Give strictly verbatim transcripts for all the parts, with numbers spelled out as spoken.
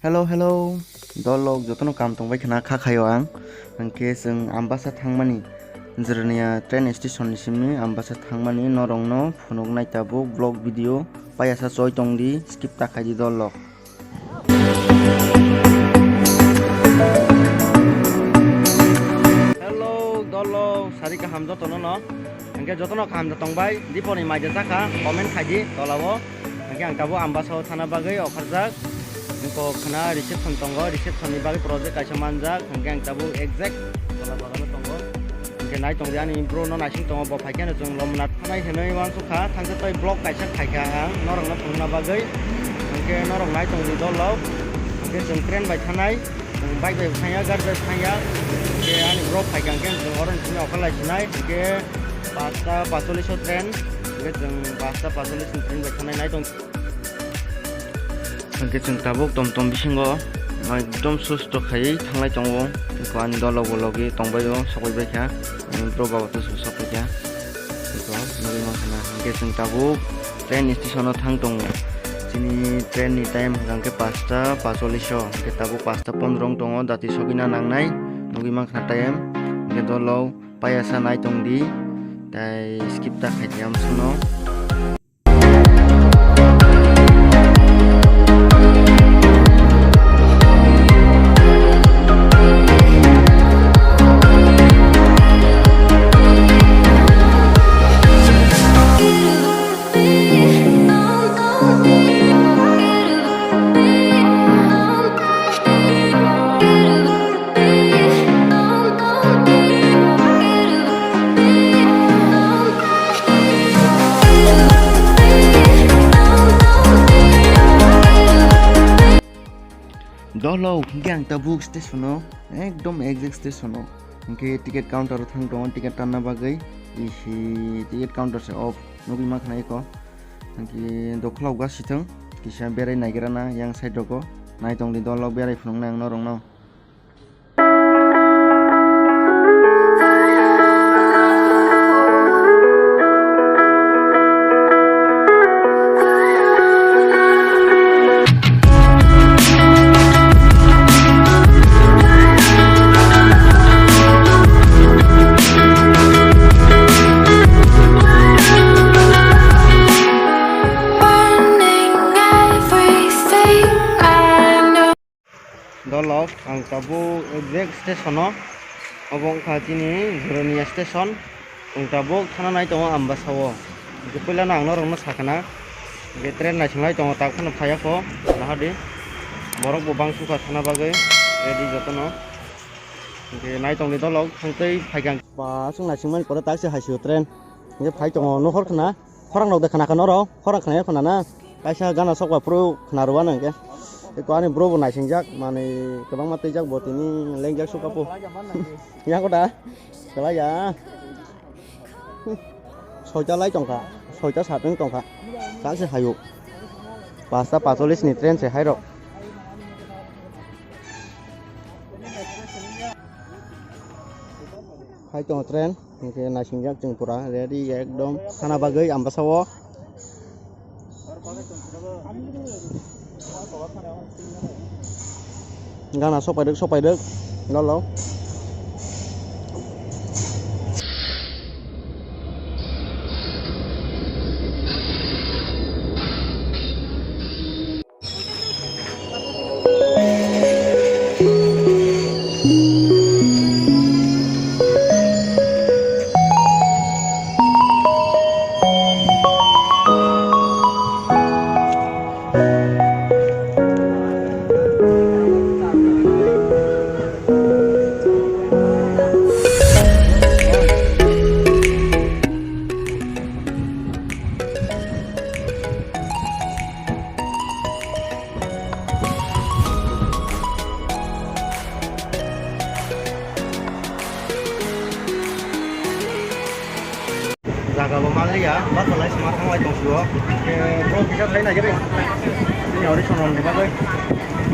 Hello, hello. Dolok jotono kam tongbai khna kha khaio ang. Hwnkhe chwng Ambasa thangmani, Jirania train station ni simi Ambasa thangmani norokno phunuknai tabuk vlog video payasa choi tongdi, skip ta khaidi dolok. Hello, dolok, sari kaham jotono no. Hwnkhe jotono kaham tongbai, diponi maija jakha, comment khaidi tolao. Hwnkhe ang tabuk Ambasao thana bagwi okharjak. Nokho khna reception tongo, reception ni bagwi project kaisa manjak. Hwnkhe ang tabuk exact tola bagano tongo. Hwnkhe nai tongdi ani bro no naising tongo, bo phaikhe no chwng Lomnath thanai hinwi uansukha, thangsa tei vlog kaisa khaikha ang norokno phunukna bagwi. Hwnkhe norok nai tongdi dolok. Hwnkhe chwng train bai thanai, chwng bike bai thangya, gari bai thangya. Hwnkhe ani bro phaikha hwnkhe chwng oro ni simi okharlai sinai. Hwnkhe pasta pacholis o train, hwnkhe chwng pasta pacholis ni train bai thanai nai tong. Hwnkhe chwng tabuk tom tom bisingo ekdom susto khaiwi thanglai tongo. Eko ani dolok bo logi tongbaio, sokbai baikha. Ani bro ba bo to sokbaikha. Eko nugwi mankha na. Hwnkhe chwng tabuk train station o thang tongo. Chini train ni time hwnkhe pasta pacholis o. Hwnkhe tabuk pasta pondro wng tongo, dati sogwina nangnai. Nugwi mankha na time. Hwnkhe dolok payasa nai tongdi. Tai skip ta khaidi amsukno. Dolok hwnkhe ang tabuk station o, ekdom exact station o. Hwnkhe ticket counter o thang tongo, ticket tanna bagwi. Isi, ticket counter se off, nugwi mankha na eko. Hwnkhe dokhulok ga sithwng, kisa berai naigra na yang side rogo. Nai tongdi dolok, berai phunuknai ang norokno. Dolok ang tabuk exact station o, obo wngkha chini Jirania station. Ang tabuk thana nai tongo Ambasa o. Hwnkhe puila no ang norok no sakha na. Hwnkhe train naising lai tongo, tak phano phaiya kho. Nahadi. Borok bo bang sukha thana bagwi ready jotono. Hwnkhe nai tongdi dolok, thangtwi phaikha. Ba, chwng naising mani pore tak se hai sio train. Hwnkhe phai tongo, nukhor khna. Khorang rok de khna kha norok, khorang khna ya khna na. Kaisa gana sokba phuru khna rwano hwnkhe. Eko ani bro bo naising jak, manwi kwbangma twijak bo tini lengjak sukha po. Yang koda. Kwlai ya. Soita lai tongkha, soita sateng tongkha. Kal se hayo. Pasta pacholis ni train se hairok. Hai tongo train, hwnkhe naisingjak chwng pura ready ekdom thana bagwi Ambasa o. Gana sokpaidwk, sokpaidwk, lolo. Jaga bo manliya, bus bo lai sima thanglai tongphio. Bro kisa thai nai gari. Ini ori sono ni bagwi.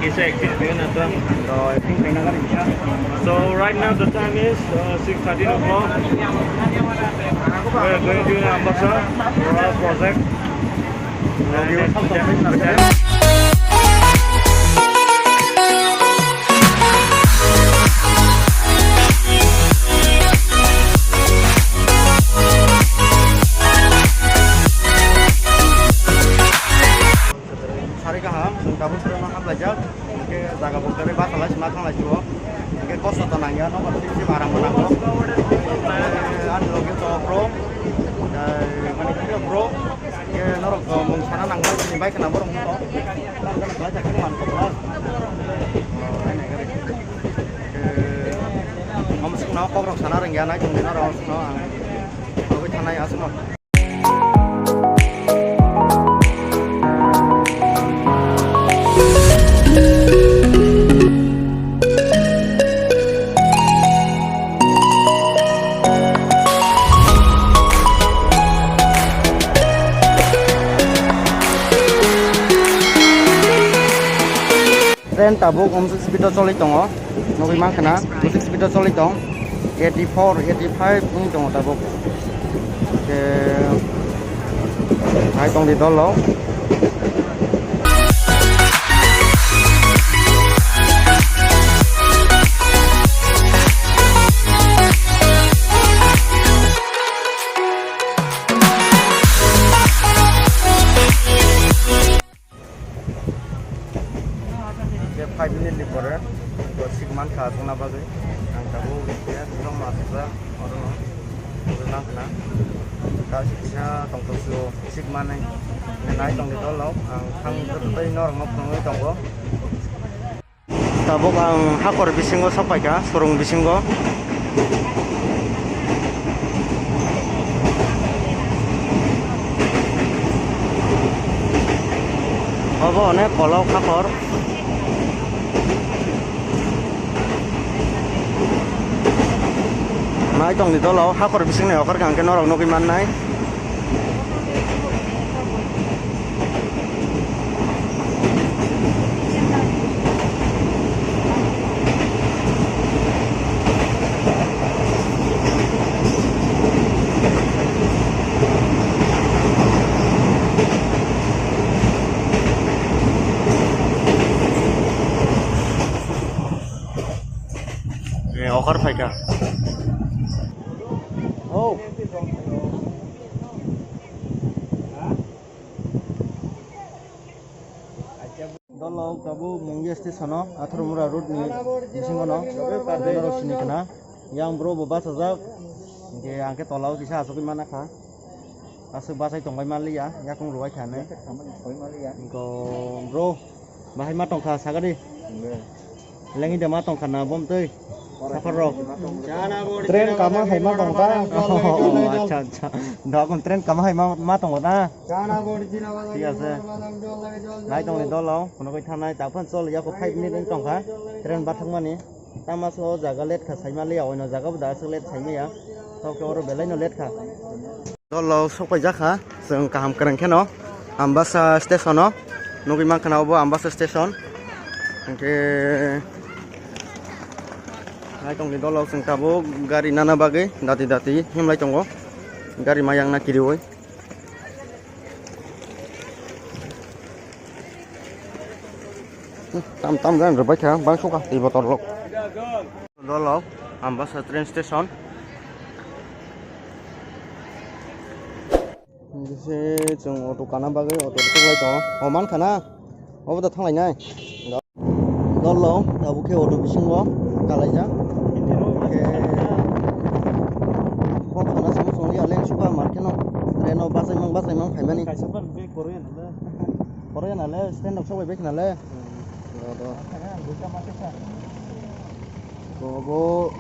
Kisa acting khaina to. To acting khaina gari kisa. So right now the time is uh, six thirteen o'clock. We are going to Ambasa for our project. Lagi utang tongphai nang. Sana nang bai, bai kana borok mo. Bai ta kini man ko. Om sung na kok rok sana rengya nai tong dina rok sung no ang. Bai thanai asuk no. Train tabuk umsuk speed o choli tongo, nugui mankha na, umsuk speed o choli tong, eighty four, eighty five wng tongo tabuk. Khe hai tongdi dolo. Khe five minute ni pore bo sik mankha aswkna bagwi. Ang tabuk khe norok no aswkjak, oro no nugui mankha na. Kaisa kisa tongthok sio sik manwi nai tongdi dolo. Ang thang tei norok no phunugwi tongo. Tabuk ang hakor bisingo sokpaikha, surung bisingo. Obo onek kolok hakor. Nai tongdi dolo, hakor bisingni okor khe ang khe norok nugui mannai. Eh, okar phaikha. Oh. Dolo tabuk Mungia station o, Atharumura road ni bisingo no, norok sini khna. Yang bro bo bachajak, hingke ang khe tola o kisa achugui mana kha. Aswk bachai tongbai manliya, yakung rwai kha hinwi. Hingko bro, bahai ma tongkha sagadi. Lengwi de ma tongkha na bom twi. Saphar rok. Train kama hai ma tongkha. Oh, acha, acha. Dogon train kama hai ma, ma tongo na. Thik ase. Nai tongni dolo, kono koi thanai, ta phano chol, yako five minute wng tongkha. Train bathakmani. Tama so jaga let kha saimaliya, oino jaga bo da aswk let saimaya. Tokhe oro belai no let kha. Dolo sokpai jakha, chwng kaham kwrwng kheno Ambasa station o nugui mankha na obo Ambasa station. Hingke nai tongni dolo chwng tabuk gari nana bagwi dati dati himlai tongo, gari ma yang na kiriui. Tam tam jan rwbai kha, bang sukha twi botol rok. Dolo Ambasa train station. Bisi chwng auto kana bagwi auto rwchuk lai tongo. O man khana? Obo da thang lainai. Dolo tabuk khe auto bisingo kalaijak. Khe kok sana samung songya leng suka mar kheno. Train o bachaimang bachaimang phaimani. Kaisa ban bag koroi anale. Koroi anale stand rok sok bai bai khnale. Hmm. Do, do. Bobo.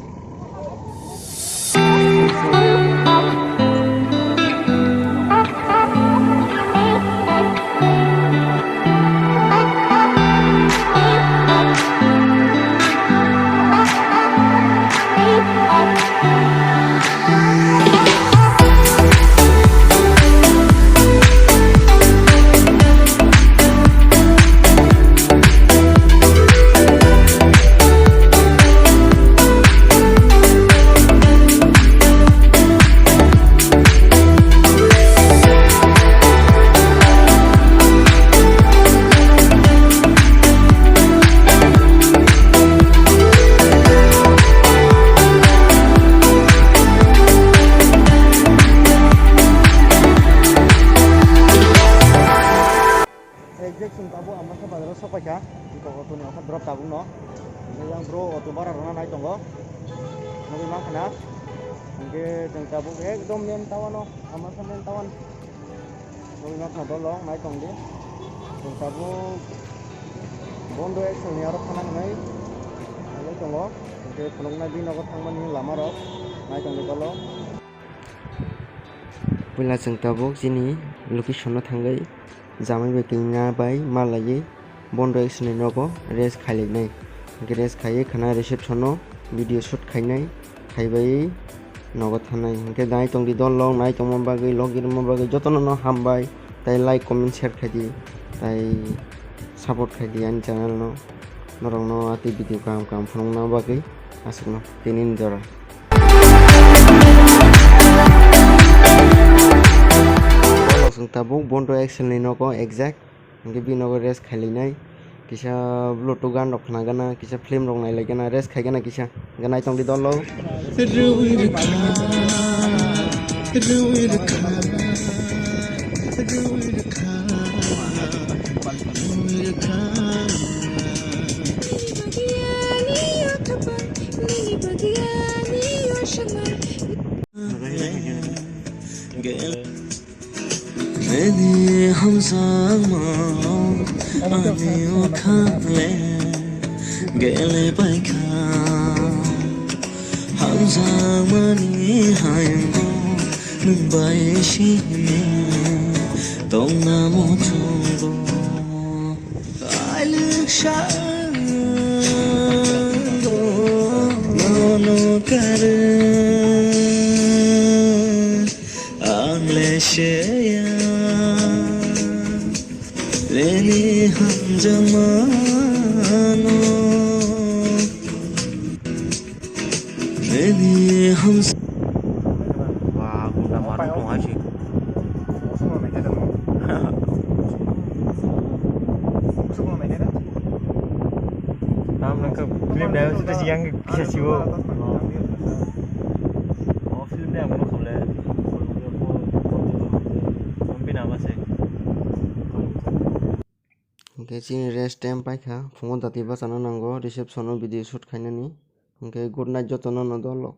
Exact chwng tabuk Ambasa bazar o sok paikha, eko auto ni offer drop tabuk no. Yang bro auto bara rwna nai tongo, nugui mankha na. Hingke chwng tabuk ekdom main town o, Ambasa main town. Nokna dolo nai tongdi. Chwng tabuk bondo Excel ni aro thana hwnwi nai tongo. Hwnkhe phunuknai bini nogo thangmani lama rok nai tongdi dolo. Puila chwng tabuk chini location no thangwi jamai bai kingna bai malaiwi bondo Excel ni nogo rest khailainai. Hwnkhe rest khaiwi khana reception no video shoot khainai, khaibai nogo thanai. Hwnkhe nai tongdi dol log nai tongma bagwi, log rwma bagwi jotono no hambai, tai like, comment, share khaidi, tai support khaidi ani channel no. Norokno atwi video kaham kaham phunukna bagwi aswkno tini ni jora. Dol log chwng tabuk bondo Excel ni nogo exact. Hwnkhe bini nogo rest khailainai. Kisa Bluetooth gan rok khna gana, kisa film rok nailai gana, rest khai gana kisa. Hwnkhe nai tongdi dol log. Nini hamjakma ani o kha le gele bai kha. Hamjakmani hayungo nwng bai simi tongna muchungo. Kailwksa nono karwi ang le seya. Nini hamjakmano, nini hams- Wah, gunda mano tong hai se. Tam nang ka film dai se yang kisa siwo. Oh, film dai ang khole. Film bina ma se. Hwnkhe chini rest time paikha, phungo dati bachana nango reception o video shoot khainani. Hwnkhe good night jotono no dol log.